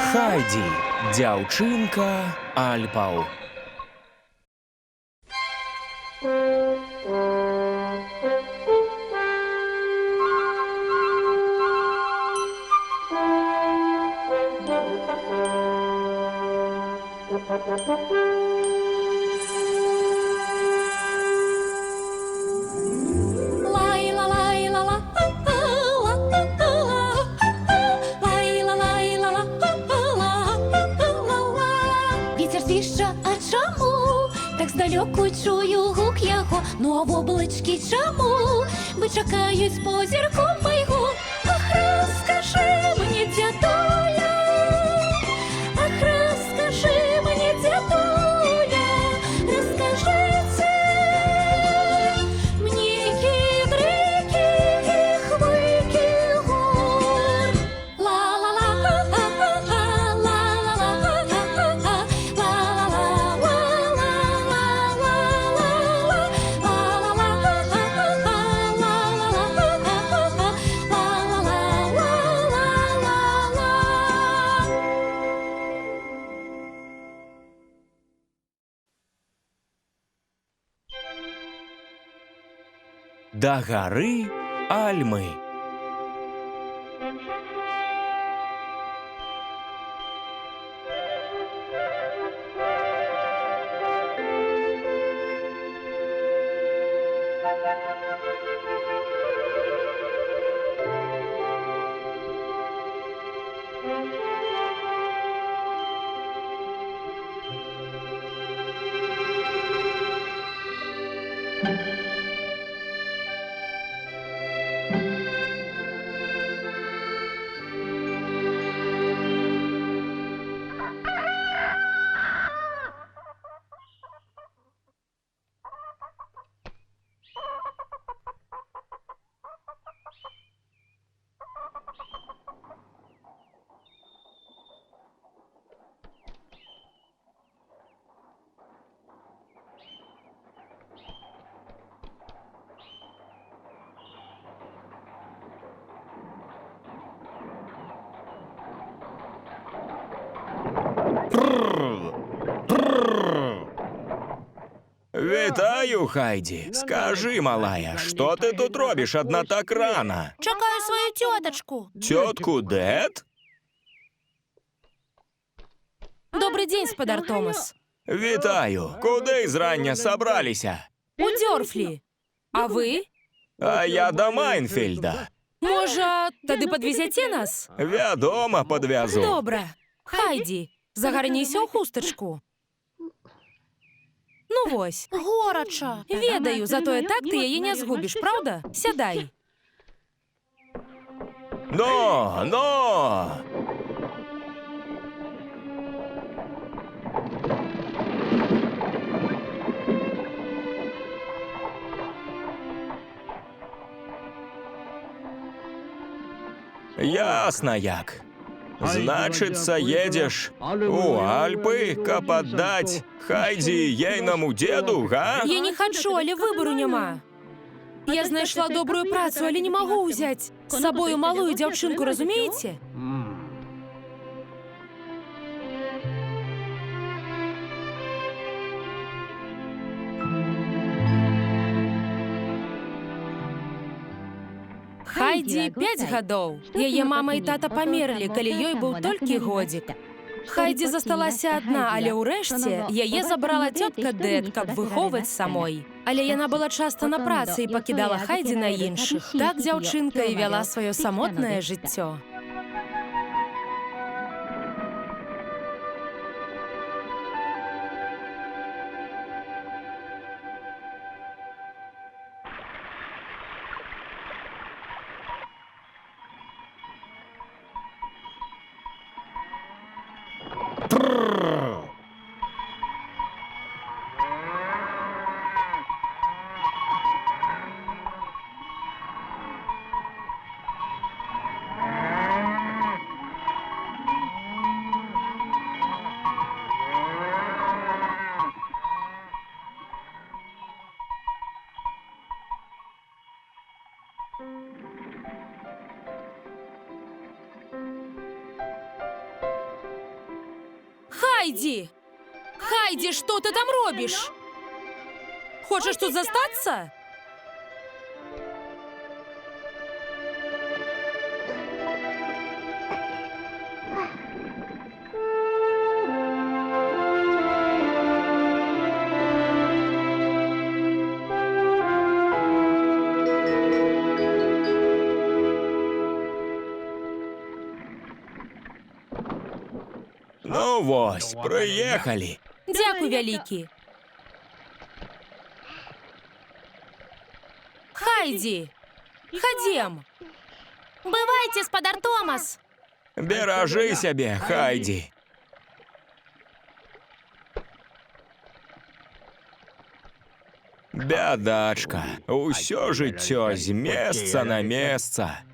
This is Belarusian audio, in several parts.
Хайдзі, дзяўчынка Альпаў. Вецер свішча, а чаму? Так здалёку чую гук яго, ну а воблачкі чаму? Бы чакаюць позірку майго. Ах, раскажы мне, дзядуля, ах, раскажы мне, дзядуля, раскажыце мне кідрыкі, хвойкі гор. Ла-ла-ла-ла-ла-ла, ла-ла-ла-ла-ла-ла, ла-ла-ла-ла-ла-ла-ла-ла, ла-ла-ла-ла-ла-ла, ла-ла-ла-ла-ла, ла-ла-ла-ла-ла-ла. Да гары Альмы. Вітаю, Хайдзі. Скажы, малая, што ты тут робіш адна так рана? Чакаю сваю цётачку. Цётку Дэд? Добры дзень, спадар Томас. Вітаю. Куды зрання сабраліся? У Дзёрфлі. А вы? А я да Майнфельда. Можа, тады падвезяце нас? Вядома, падвязу. Добра. Хайдзі, загарніся ў хустачку. Ну вось. Горача. Ведаю, затое так ты яе не згубіш, праўда? Сядай. Но, но! Ясна як. Значыцца, едзеш у Альпы, каб аддаць Хайдзі ейнаму дзеду, га? Я не хачу, але выбару няма. Я знайшла добрую працу, але не магу ўзяць з сабою малую дзяўчынку, разумееце? Хайдзі 5 гадоў. Яе мама і тата памерлі, калі ёй быў толькі годзік. Хайдзі засталася адна, але ўрэшце яе забрала цётка Дэд, каб выхоўваць самой. Але яна была часта на працы і пакідала Хайдзі на іншых. Так дзяўчынка і вяла сваё самотнае жыццё. Хайдзі! Хайдзі, што ты там робіш? Хочаш тут застацца? Ну вось, прыехалі. Дзякуй вялікі. Хайдзі! Хадзем! Бывайце, спадар Томас. Беражы сябе, Хайдзі. Бядачка, усё жыццё з месца на месца.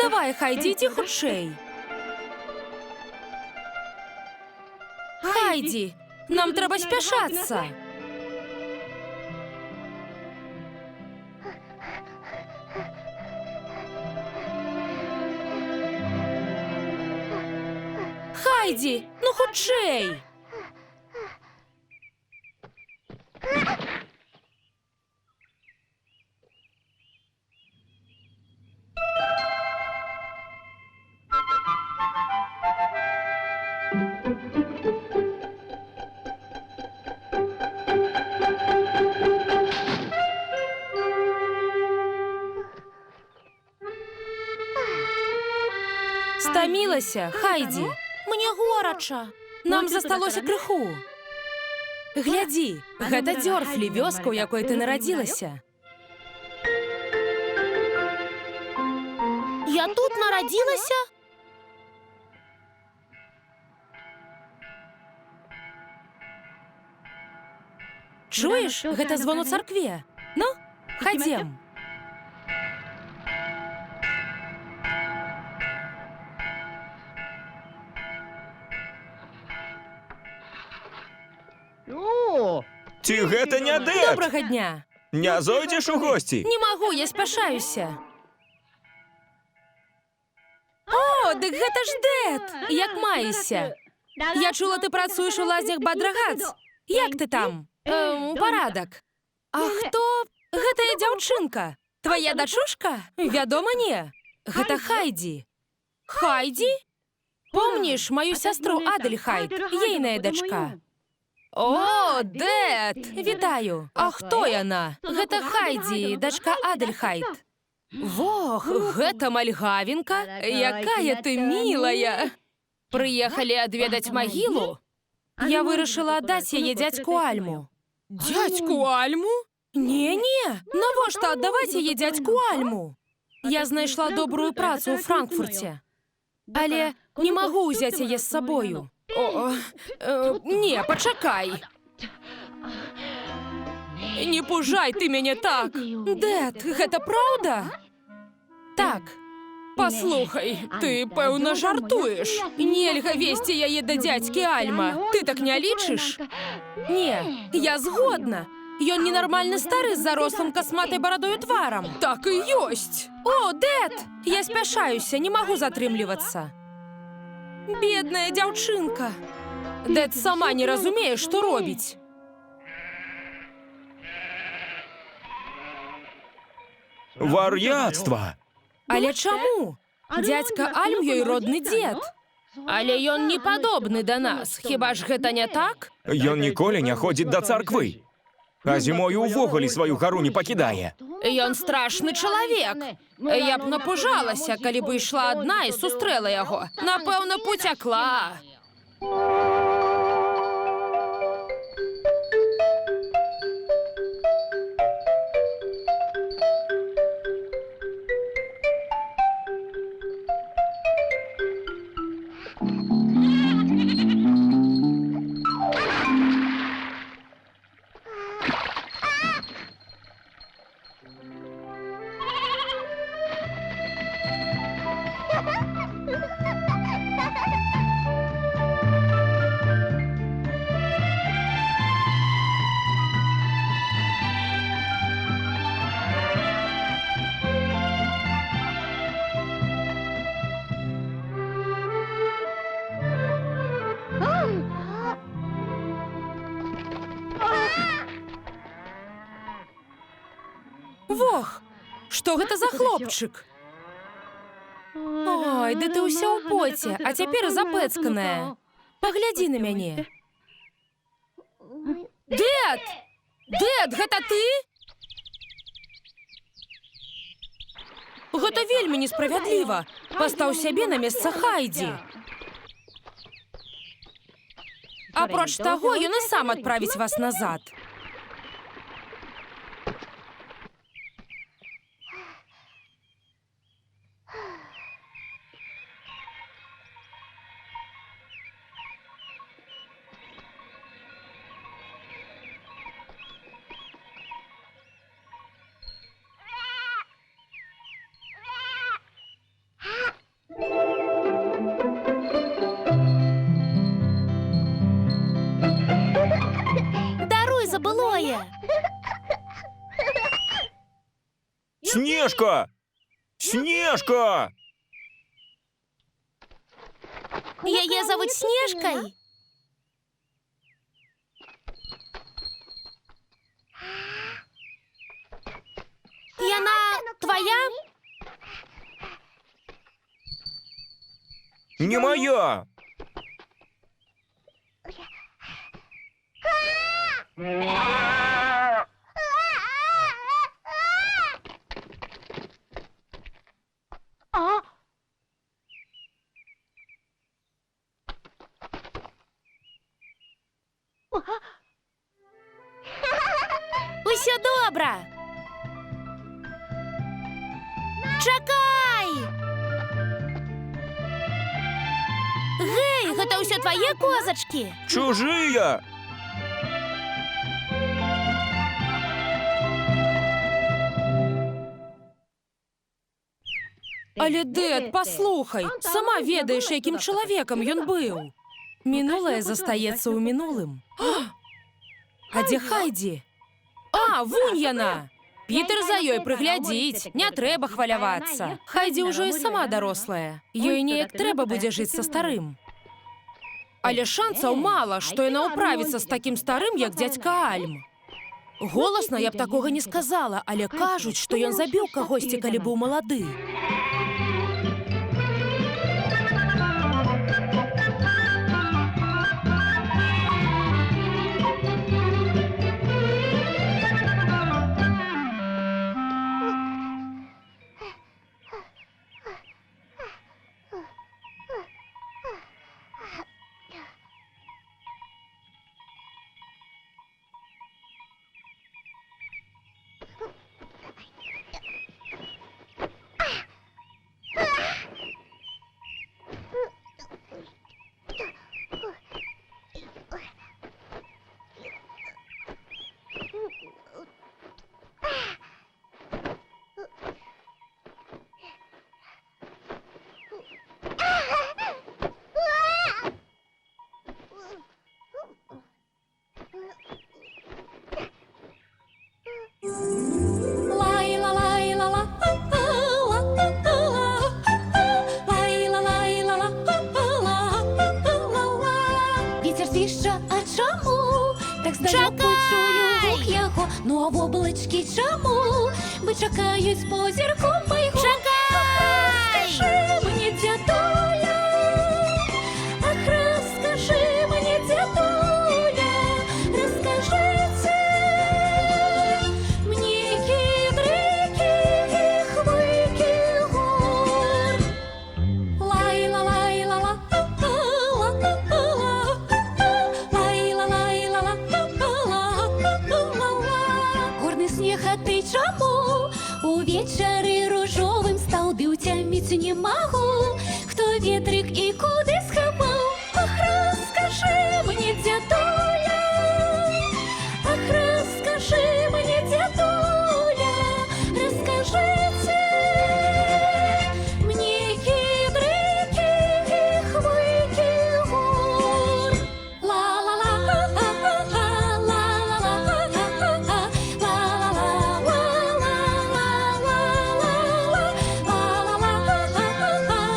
Давай, Хайдзі, ідзі хутчэй. Хайдзі, нам трэба спяшацца. Хайдзі, ну хутчэй. Стамілася, Хайдзі. Мне горача. Нам засталося крыху. Глядзі, гэта Дзёрфлі, вёска, у якой ты нарадзілася. Я тут нарадзілася? Чуеш, гэта звон у царкве. Ну, хадзем. Ці гэта не дэд? Добрага дня. Не зойдзеш у госці? Не магу, я спяшаюся. О, дык гэта ж дэд! Як маешся? Я чула, ты працуеш у лазнях Бад-Рагац. Як ты там? Парадак. А хто гэтая дзяўчынка? Твая дачушка? Вядома, не. Гэта Хайдзі. Хайдзі? Помніш маю сястру Адельхайд, ейная дачка? О, дэд! Вітаю! А хто яна? Гэта Хайдзі, дачка Адельхайд. Вох, гэта мальгавінка, якая ты мілая. Прыехалі адведаць магілу? Я вырашыла аддаць яе дзядзьку Альму. Дзядзьку Альму? Не-не, навошта аддаваць яе дзядзьку Альму? Я знайшла добрую працу ў Франкфурце. Але не магу ўзяць яе з сабою. О, не, пачакай. Не пужай ты мяне так. Дэд, гэта праўда? Так. Паслухай, ты, пэўна, жартуеш. Нельга весці яе да дзядзькі Альма. Ты так не лічыш? Не, я згодна. Ён ненармальны стары з зарослым касматай барадою тварам. Так і ёсць. О, дэд! Я спяшаюся, не магу затрымлівацца. Бедная дзяўчынка. Дэд сама не разумее, што робіць. Вар'яцтва! Але чаму? Дзядзька Альм ёй родны дзед. Але ён не падобны да нас, хіба ж гэта не так? Ён ніколі не ходзіць да царквы. А зімою ўвогуле сваю гару не пакідае. Ён страшны чалавек. Я б напужалася, калі б ішла адна і сустрэла яго. Напэўна, б уцякла. Што гэта за хлопчык? Ой, ды ты ўся ў поце, а цяпер і запэцканая. Паглядзі на мяне. Дэд! Дэд, гэта ты? Гэта вельмі несправядліва. Пастаў сябе на месца Хайдзі. Апроч таго, ён і сам адправіць вас назад. Даруй за былое. Снежка! Снежка! Яе завуць Снежкай. Яна твая? Не моя! Усё добра. Чакай! Гэй, гэта ўсё твае козачкі? Чужие! Але, дэд, паслухай, сама ведаеш, якім чалавекам ён быў. Мінулае застаецца ў мінулым. А дзе Хайдзі? А, вунь яна! Пітер за ёй прыглядзіць, не трэба хвалявацца. Хайдзі ўжо і сама дарослая. Ёй неяк трэба будзе жыць са старым. Але шанцаў мала, што яна ўправіцца з такім старым, як дзядзька Альм. Голасна я б такога не сказала, але кажуць, што ён забіў кагосьці, калі быў малады. Вецер свішча, а чаму? Так здалёку Чакай! чую гук яго. Ну а воблачкі чаму? Бы чакаюць позірку майго. Чакай! Раскажы мне, дзядуля, ах, раскажы мне, дзядуля, раскажыце мне кідрыкі, хвыкі гор. Лай-ла-лай-ла-ла, ла-ла-ла, лай-ла-лай-ла-ла, ла-ла-ла. Горны снег, а ты чаму увечары ружовым стаў, ды ўцяміць не магу, хто ветрык і куды схаваў? Ах, раскажы мне, дзядуля, ах, раскажы мне, дзядуля, раскажыце мне кідрыкі, хвыкі гор. Ла-ла-ла-ла-ла-ла, ла-ла-ла-ла-ла, ла-ла-ла-ла-ла-ла-ла-ла, ла-ла-ла-ла-ла-ла.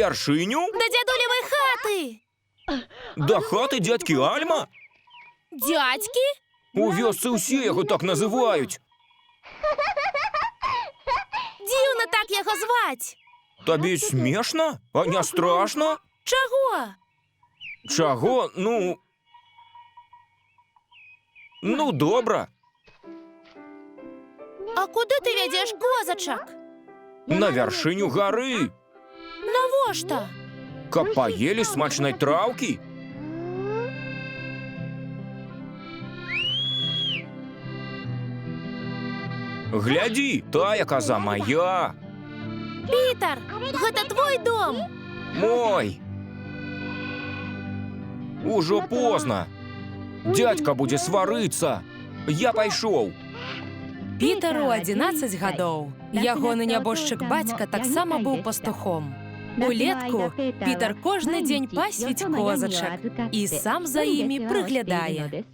вяршыню? Да дзядулевай хаты! Да хаты дзядзькі Альма? Дзядзькі? У вёсцы ўсе яго так называюць. Дзіўна так яго зваць. Табе смешна? А не страшна? Чаго? Чаго? Ну, добра. А куды ты вядзеш козачак? На вяршыню гары. Навошта? Каб паелі смачнай траўкі. Глядзі, тая каза моя. Пітар, гэта твой дом. Мой. Ужо позна. Дядька будзе сварыцца. Я пайшоў. Пітару 11 гадоў. Ягоны нябожчык бацька таксама быў пастухом. Улетку Пітар кожны дзень пасвіць козачак і сам за імі прыглядае.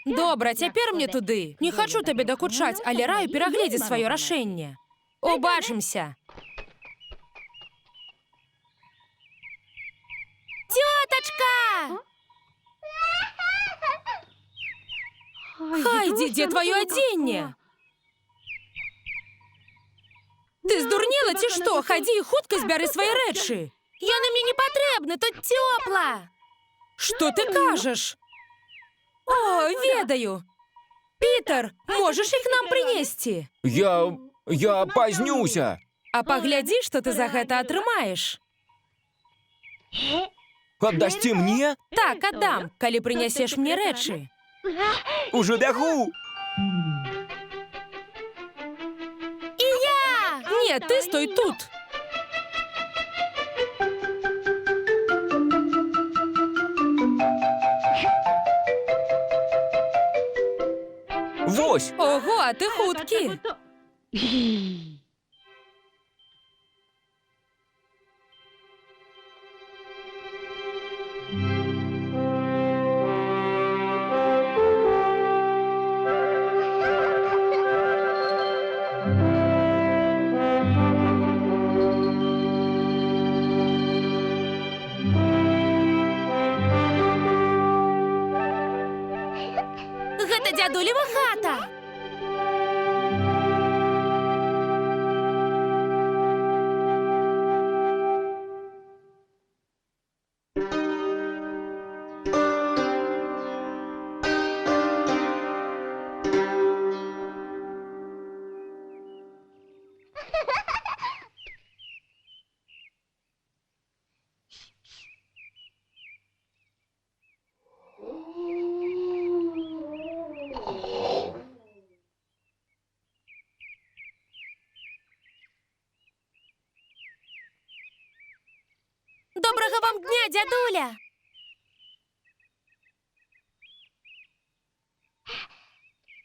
Добра, цяпер мне туды. Не хачу табе дакучаць, але раю перагледзець сваё рашэнне. Убачымся. Цётачка! Хайдзі, дзе тваё адзенне? Ты здурнела ці што? Хадзі і хутка збяры свае рэчы. Яны мне не патрэбны, тут цёпла. Што ты кажаш? О, ведаю. Пітар, можаш іх нам прынесці? Я пазнюся. А паглядзі, што ты за гэта атрымаеш. Аддасці мне? Так, аддам, калі прынясеш мне рэчы. Ужо бягу. І я! Не, ты стой тут. Вось. Ого, а ты хуткі. Гэта дзядулева хата. Добрага вам дня, дзядуля!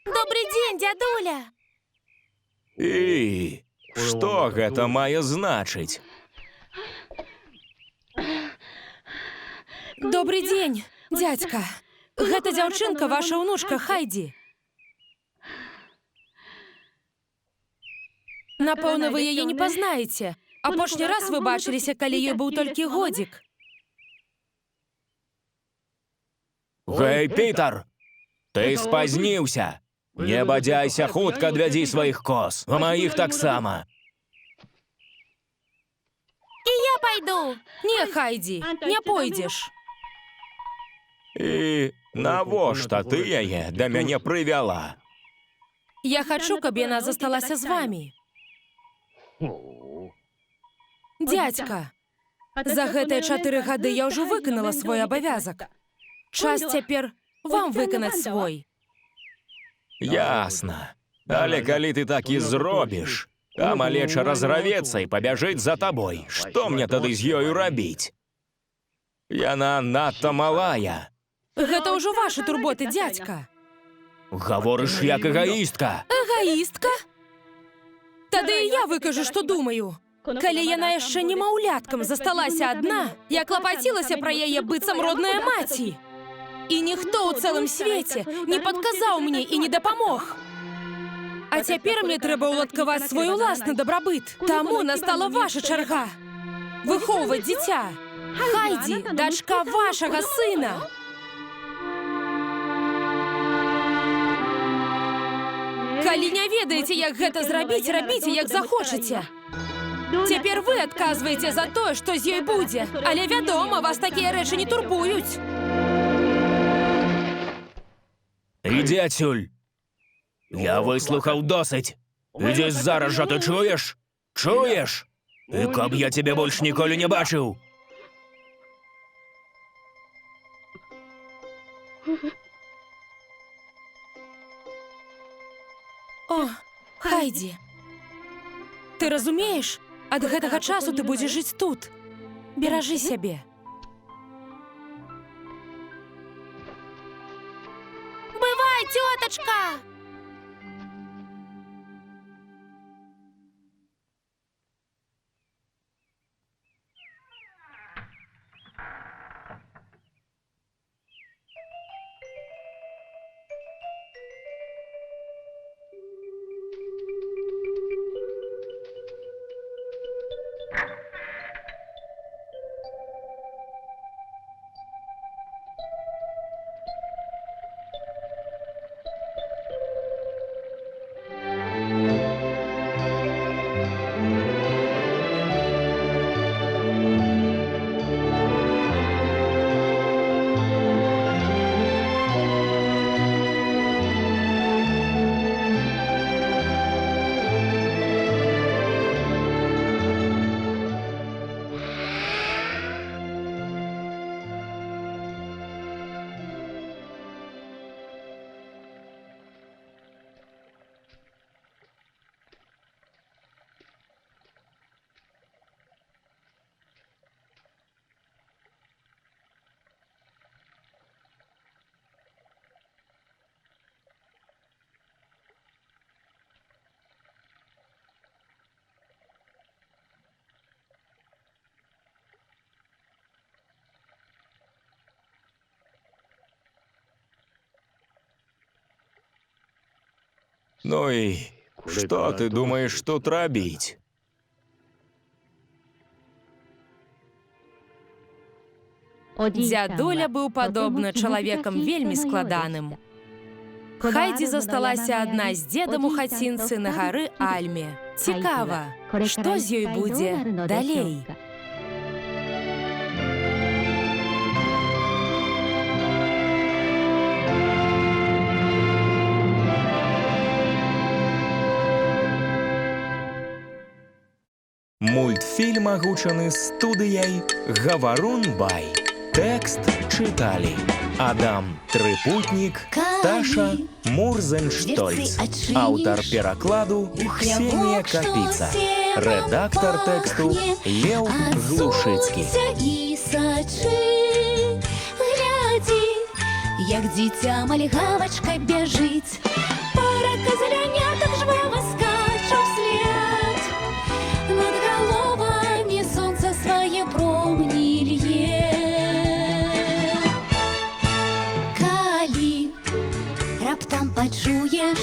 Добры дзень, дзядуля! І што гэта мае значыць? Добры дзень, дзядзька. Гэта дзяўчынка ваша ўнучка Хайдзі. Напэўна, вы яе не пазнаеце. Апошні раз вы бачыліся, калі ёй быў толькі годзік. Гэй, Пітар! Ты спазніўся. Не бадзяйся, хутка адвядзі сваіх коз, а маіх таксама. І я пайду. Не, Хайдзі, не пойдзеш. І навошта ты яе да мяне прывяла? Я хачу, каб яна засталася з вамі. Дзядзька, за гэтыя 4 гады я ўжо выканала свой абавязак. Час цяпер вам выканаць свой. Ясна. Але калі ты так і зробіш, а малеча разравецца і пабяжыць за табой, што мне тады з ёю рабіць? Яна надта малая. Гэта ўжо вашы турботы, дзядзька. Гаворыш як эгоістка. Эгоістка? Тады і я выкажу, што думаю. Калі яна яшчэ немаўляткам засталася адна, я клапацілася пра яе быццам родная маці. І ніхто ў цэлым свеце не падказаў мне і не дапамог. А цяпер мне трэба ўладкаваць свой уласны дабрабыт. Таму настала ваша чарга. Выхоўваць дзіця. Хайдзі, дачка вашага сына. Калі не ведаеце, як гэта зрабіць, рабіце, як захочаце. Цяпер вы адказваеце за тое, што з ёй будзе. Але вядома, вас такія рэчы не турбуюць. Ідзі адсюль. Я выслухаў досыць. Ідзі зараз жа, ты чуеш? Чуеш? І каб я цябе больш ніколі не бачыў. О, Хайдзі. Ты разумееш? Ад гэтага часу ты будзеш жыць тут. Беражы сябе. Бывай, цётачка! Ну і што ты думаеш тут рабіць? Дзядуля быў падобна чалавекам вельмі складаным. Хайдзі засталася адна з дзедам у хацінцы на гары Альме. Цікава, што з ёй будзе далей? Мультфільм агучаны студыяй Гаварун Бай. Тэкст чыталі Адам Трыпутнік, Таша Мурзенштольц. Аўтар перакладу Ксенія Капіца. Рэдактар тэксту Леў Глушыцкі. І сачы, глядзі, як дзіця мальгавачка бяжыць. Пара казлянятак жвава скача ўслед. Над галовамі сонца свае промні лье. Калі раптам пачуеш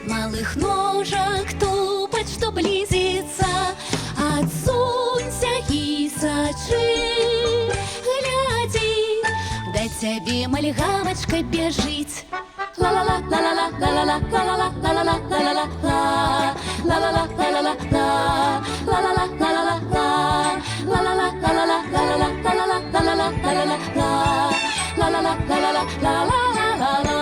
малых ножак тупаць, што блізіцца, адсунься і сачы, глядзі, да цябе мальгавачка бяжыць. Ла-ла-ла, ла-ла-ла, ла-ла-ла, ла-ла-ла, ла-ла-ла, ла-ла-ла, ла. Ла-ла-ла, ла-ла-ла, ла. Ла-ла-ла, ла-ла-ла, ла. Ла-ла-ла, ла-ла-ла, ла-ла-ла, ла-ла-ла, ла-ла-ла, ла-ла-ла, ла. Ла-ла-ла, ла-ла-ла, ла-ла-ла-ла-ла.